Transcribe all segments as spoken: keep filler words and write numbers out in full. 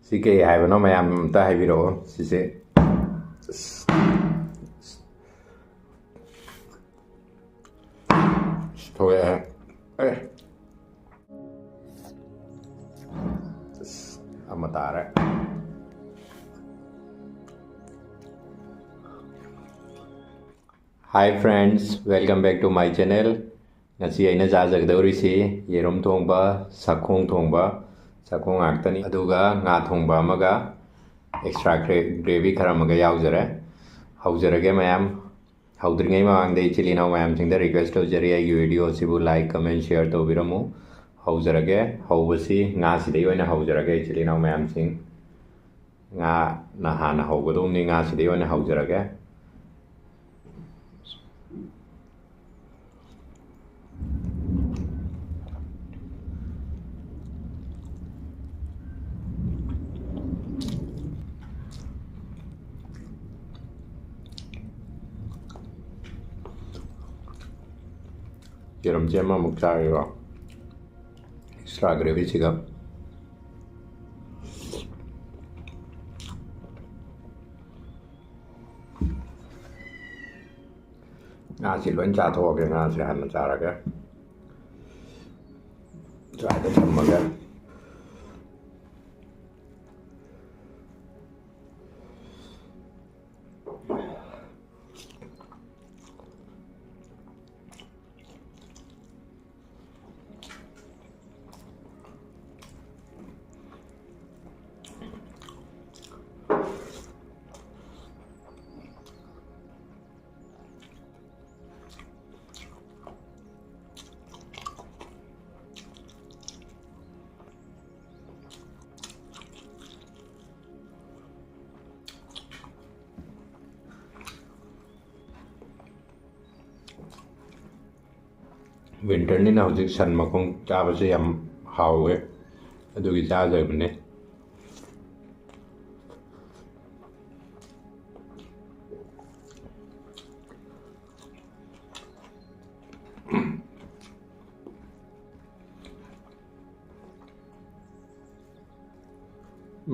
ꯁꯤ ꯀꯩ ꯍꯥꯏꯕꯅꯣ, ꯃꯌꯥꯝ ꯑꯝꯇ ꯍꯥꯏꯕꯤꯔꯛꯑꯣ꯫ ꯁꯤꯁꯦ ꯊꯣꯛꯂꯛꯑꯦ꯫ ꯑꯦ꯫ ꯑꯃ ꯇꯥꯔꯦ꯫ Hi friends, welcome back to my channel. ꯉꯁꯤ ꯑꯩꯅ ꯆꯥꯖꯒꯗꯧꯔꯤꯁꯤ ꯌꯦꯔꯨꯝ ꯊꯣꯡꯕ, ꯁꯥꯈꯣꯡ ꯊꯣꯡꯕ, ꯁꯥꯈꯣꯡ ꯉꯥꯛꯇꯅꯤ, ꯑꯗꯨꯒ ꯉꯥ ꯊꯣꯡꯕ ꯑꯃꯒ, extra gra-, gravy ꯈꯔ ꯑꯃꯒ ꯌꯥꯎꯖꯔꯦ꯫ ꯍꯧꯖꯔꯒꯦ ꯃꯌꯥꯝ꯫ ꯍꯧꯗ꯭ꯔꯤꯉꯩ ꯃꯃꯥꯡꯗ ꯏꯆꯤꯜ ꯏꯅꯥꯎ ꯃꯌꯥꯝꯁꯤꯡꯗ request ꯇꯧꯖꯔꯤ, ꯑꯩꯒꯤ video ꯑꯁꯤꯕꯨ like, comment, share ꯇꯧꯕꯤꯔꯝꯃꯨ꯫ ꯍꯧꯖꯔꯒꯦ꯫ ꯍꯧꯕꯁꯤ ꯉꯥꯁꯤꯗꯒꯤ ꯑꯣꯏꯅ ꯍꯧꯖꯔꯒꯦ, ꯏꯆꯤꯜ ꯏꯅꯥꯎ ꯃꯌꯥꯝꯁꯤꯡ꯫ ꯉꯥꯅ ꯍꯥꯟꯅ ꯍꯧꯒꯗꯧꯕꯅꯤ, ꯉꯥꯁꯤꯗꯒꯤ ꯑꯣꯏꯅ ꯍꯧꯖꯔꯒꯦ꯫ ꯌꯦꯔꯨꯝꯁꯦ ꯑꯃꯃꯨꯛ ꯆꯥꯔꯤꯕ extra gravyꯁꯤꯒ꯫ ꯉꯥꯁꯤ ꯂꯣꯏ ꯆꯥꯊꯣꯛꯑꯒꯦ꯫ ꯉꯥꯁꯤ ꯍꯥꯟꯅ ꯆꯥꯔꯒꯦ꯫ ꯁ꯭ꯋꯥꯏꯗ ꯊꯝꯃꯒꯦ꯫ Winterꯅꯤꯅ ꯍꯧꯖꯤꯛ ꯁꯟ ꯃꯈꯣꯡ ꯆꯥꯕꯁꯦ ꯌꯥꯝ ꯍꯥꯎꯋꯦ, ꯑꯗꯨꯒꯤ ꯆꯥꯖꯕꯅꯦ꯫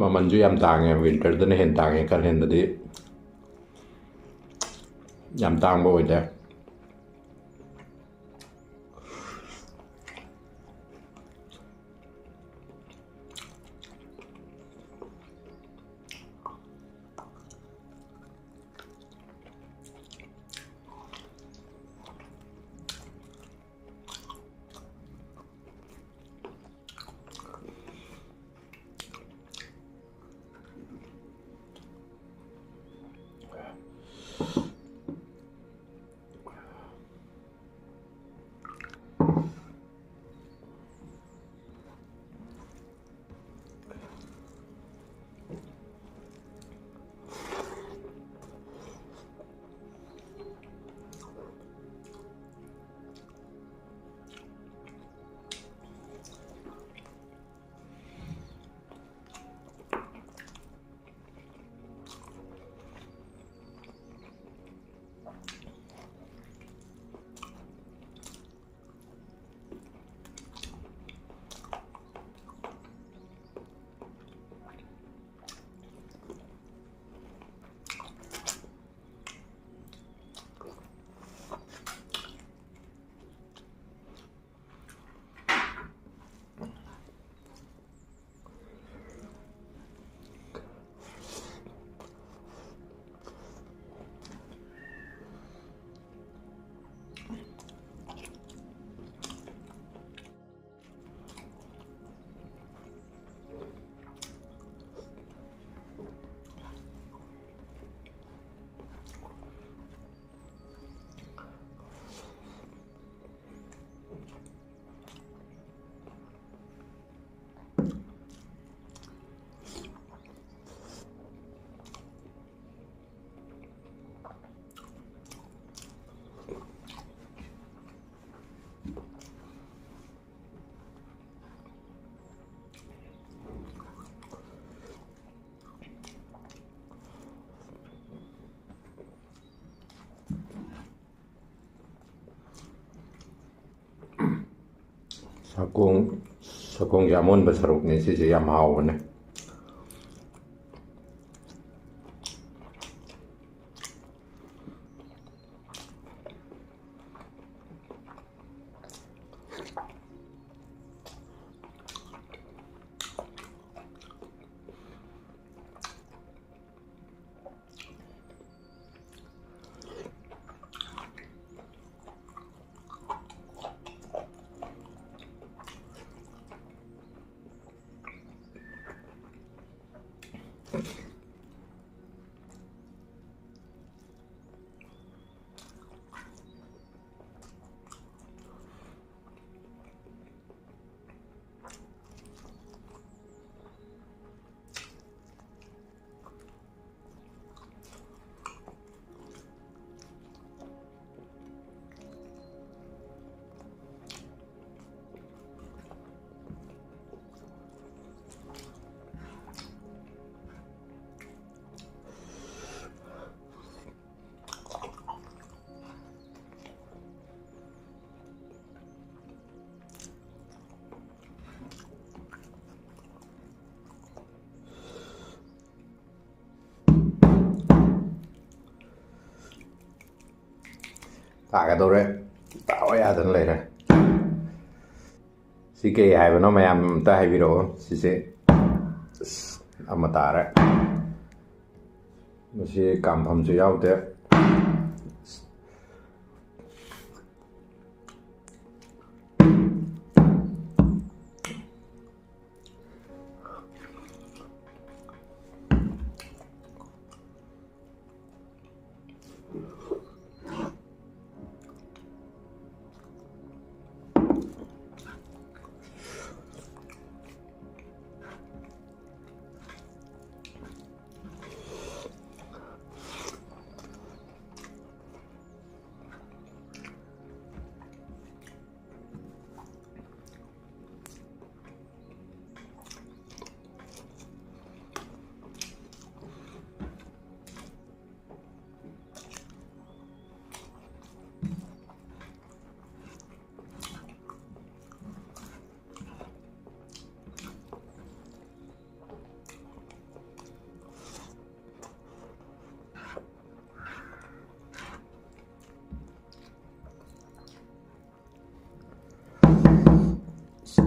ꯃꯃꯜꯁꯨ ꯌꯥꯝ ꯇꯥꯡꯉꯦ, ꯋꯤꯟꯇꯔꯗꯅ ꯍꯦꯟꯅ ꯇꯥꯡꯉꯦ, ꯀꯥꯂꯦꯟꯗꯗꯤ ꯌꯥꯝ ꯇꯥꯡꯕ ꯑꯣꯏꯗꯦ꯫ ꯁꯒꯣꯜ, ꯁꯒꯣꯜꯒꯤ ꯑꯃꯣꯟꯕ ꯁꯔꯨꯛꯅꯦ ꯁꯤꯁꯦ, ꯌꯥꯝ ꯍꯥꯎꯕꯅꯦ꯫ ꯇꯥꯒꯗꯧꯔꯦ꯫ ꯇꯥꯕ ꯌꯥꯗꯅ ꯂꯩꯔꯦ꯫ ꯁꯤ ꯀꯩ ꯍꯥꯏꯕꯅꯣ, ꯃꯌꯥꯝ ꯑꯝꯇ ꯍꯥꯏꯕꯤꯔꯛꯑꯣ꯫ ꯁꯤꯁꯦ ꯑꯁ, ꯑꯃ ꯇꯥꯔꯦ꯫ ꯃꯁꯤ ꯀꯥꯝꯐꯝꯁꯨ ꯌꯥꯎꯗꯦ꯫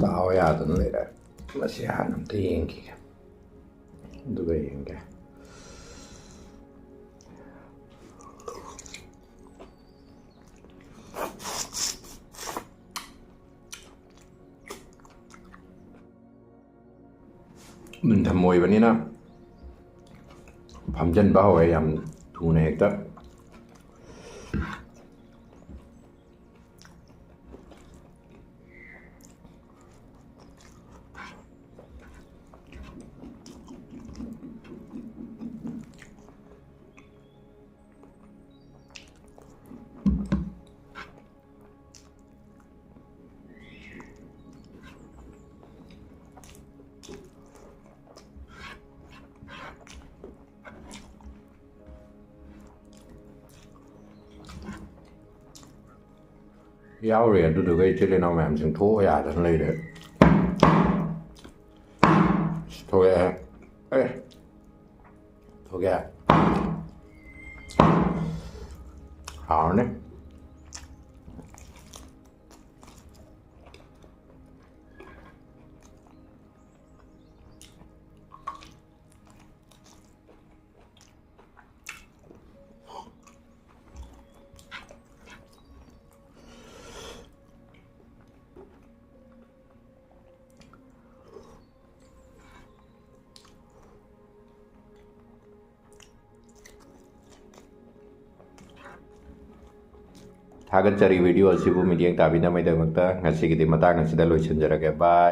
ꯇꯥꯎ ꯌꯥꯗꯅ ꯂꯩꯔꯦ꯫ ꯃꯁꯤ ꯍꯥꯟꯅ ꯑꯝꯇ ꯌꯦꯡꯈꯤꯒꯦ, ꯑꯗꯨꯒ ꯌꯦꯡꯒꯦ꯫ ꯅꯤꯡꯊꯝ ꯑꯣꯏꯕꯅꯤꯅ ꯐꯝꯖꯤꯟꯕ ꯍꯧꯔꯦ ꯌꯥꯝ ꯊꯨꯅ ꯍꯦꯛꯇ꯫ ꯌꯥꯎꯔꯦ꯫ ꯑꯗꯨꯗꯨꯒ ꯏꯆꯤꯜ ꯏꯅꯥꯎ ꯃꯌꯥꯝꯁꯤꯡ ꯊꯣꯛꯑꯣ ꯌꯥꯗꯅ ꯂꯩꯔꯦ꯫ ꯊꯣꯛꯂꯛꯑꯦ꯫ ꯑꯦ, ꯊꯣꯛꯂꯛꯑꯦ꯫ ꯍꯥꯎꯔꯅꯤ꯫ ꯊꯥꯒꯠꯆꯔꯤ video ꯑꯁꯤꯕꯨ ꯃꯤꯠꯌꯦꯡ ꯇꯥꯕꯤꯅꯕꯒꯤꯗꯃꯛꯇ꯫ ꯉꯁꯤꯒꯤꯗꯤ ꯃꯇꯥꯡ ꯑꯁꯤꯗ ꯂꯣꯏꯁꯤꯟꯖꯔꯒꯦ꯫ Bye꯫